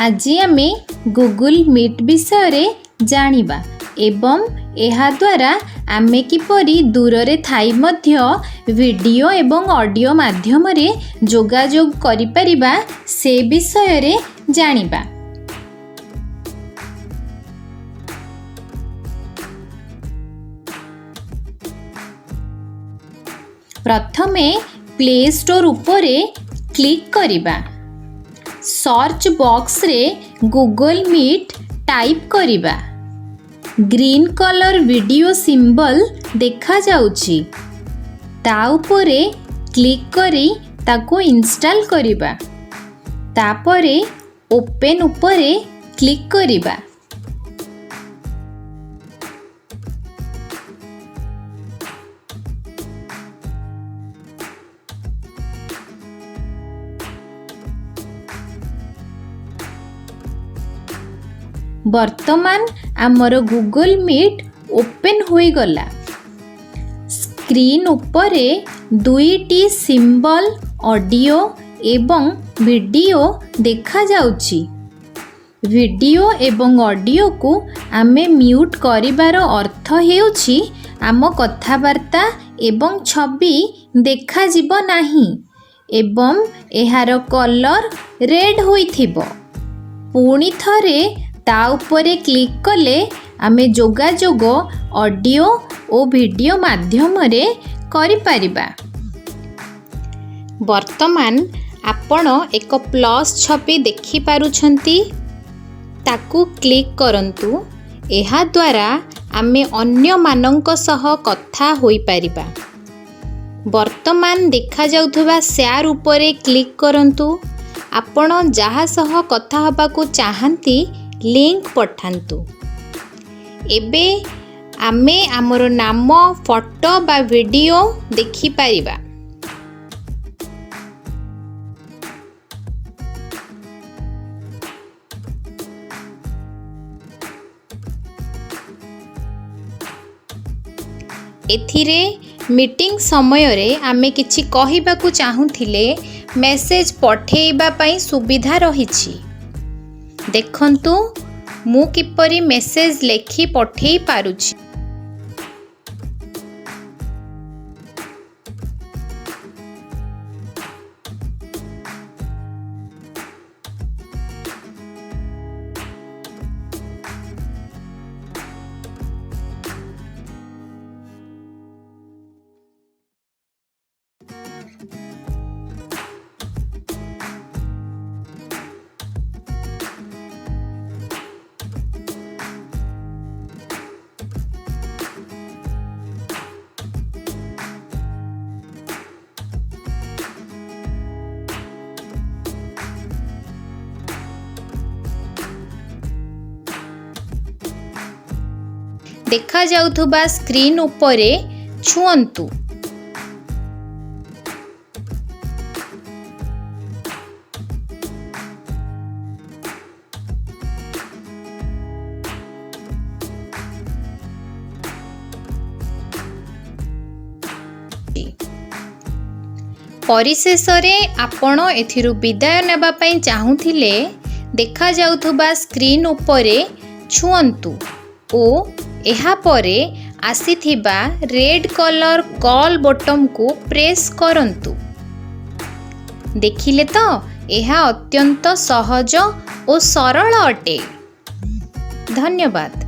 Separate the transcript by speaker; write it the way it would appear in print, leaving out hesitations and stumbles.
Speaker 1: ଆଜି ଆମେ Google meet ବିଷୟରେ ଜାଣିବା ଏବଂ ଏହାଦ୍ୱାରା ଆମେ କିପରି ଦୂରରେ ଥାଇ ମଧ୍ୟ ଭିଡ଼ିଓ ଏବଂ ଅଡ଼ିଓ ମାଧ୍ୟମରେ ଯୋଗାଯୋଗ କରିପାରିବା, ସେ ବିଷୟରେ ଜାଣିବା। ପ୍ରଥମେ ପ୍ଲେ ଷ୍ଟୋର ଉପରେ କ୍ଲିକ୍ କରିବା। ସର୍ଚ୍ଚ ବକ୍ସରେ ଗୁଗଲ୍ ମିଟ୍ ଟାଇପ୍ କରିବା। ଗ୍ରୀନ୍ କଲର୍ ଭିଡ଼ିଓ ସିମ୍ବଲ୍ ଦେଖାଯାଉଛି। ତା ଉପରେ କ୍ଲିକ୍ କରି ତାକୁ ଇନଷ୍ଟଲ୍ କରିବା। ତାପରେ ଓପେନ୍ ଉପରେ କ୍ଲିକ୍ କରିବା। ବର୍ତ୍ତମାନ ଆମର ଗୁଗଲ୍ ମିଟ୍ ଓପେନ୍ ହୋଇଗଲା। ସ୍କ୍ରିନ୍ ଉପରେ ଦୁଇଟି ସିମ୍ବଲ୍, ଅଡ଼ିଓ ଏବଂ ଭିଡ଼ିଓ ଦେଖାଯାଉଛି। ଭିଡ଼ିଓ ଏବଂ ଅଡ଼ିଓକୁ ଆମେ ମ୍ୟୁଟ୍ କରିବାର ଅର୍ଥ ହେଉଛି, ଆମ କଥାବାର୍ତ୍ତା ଏବଂ ଛବି ଦେଖାଯିବ ନାହିଁ ଏବଂ ଏହାର କଲର୍ ରେଡ୍ ହୋଇଥିବ। ପୁଣି ଥରେ ତା ଉପରେ କ୍ଲିକ୍ କଲେ ଆମେ ଯୋଗାଯୋଗ ଅଡ଼ିଓ ଓ ଭିଡ଼ିଓ ମାଧ୍ୟମରେ କରିପାରିବା। ବର୍ତ୍ତମାନ ଆପଣ ଏକ ପ୍ଲସ୍ ଛବି ଦେଖିପାରୁଛନ୍ତି। ତାକୁ କ୍ଲିକ୍ କରନ୍ତୁ। ଏହାଦ୍ୱାରା ଆମେ ଅନ୍ୟମାନଙ୍କ ସହ କଥା ହୋଇପାରିବା। ବର୍ତ୍ତମାନ ଦେଖାଯାଉଥିବା ସେୟାର ଉପରେ କ୍ଲିକ୍ କରନ୍ତୁ। ଆପଣ ଯାହା ସହ କଥା ହେବାକୁ ଚାହାନ୍ତି, ଲିଙ୍କ ପଠାନ୍ତୁ। ଏବେ ଆମେ ଆମର ନାମ, ଫଟୋ ବା ଭିଡ଼ିଓ ଦେଖିପାରିବା। ଏଥିରେ ମିଟିଂ ସମୟରେ ଆମେ କିଛି କହିବାକୁ ଚାହୁଁଥିଲେ ମେସେଜ୍ ପଠେଇବା ପାଇଁ ସୁବିଧା ରହିଛି। ଦେଖନ୍ତୁ, ମୁଁ କିପରି ମେସେଜ୍ ଲେଖି ପଠେଇ ପାରୁଛି। ଦେଖାଯାଉଥିବା ସ୍କ୍ରିନ୍ ଉପରେ ଛୁଅନ୍ତୁ। ପରିଶେଷରେ ଆପଣ ଏଥିରୁ ବିଦାୟ ନେବା ପାଇଁ ଚାହୁଁଥିଲେ ଦେଖାଯାଉଥିବା ସ୍କ୍ରିନ୍ ଉପରେ ଛୁଅନ୍ତୁ ଓ ଏହାପରେ ଆସିଥିବା ରେଡ୍ କଲର୍ କଲ୍ ବଟନ୍କୁ ପ୍ରେସ୍ କରନ୍ତୁ। ଦେଖିଲେ ତ, ଏହା ଅତ୍ୟନ୍ତ ସହଜ ଓ ସରଳ ଅଟେ। ଧନ୍ୟବାଦ।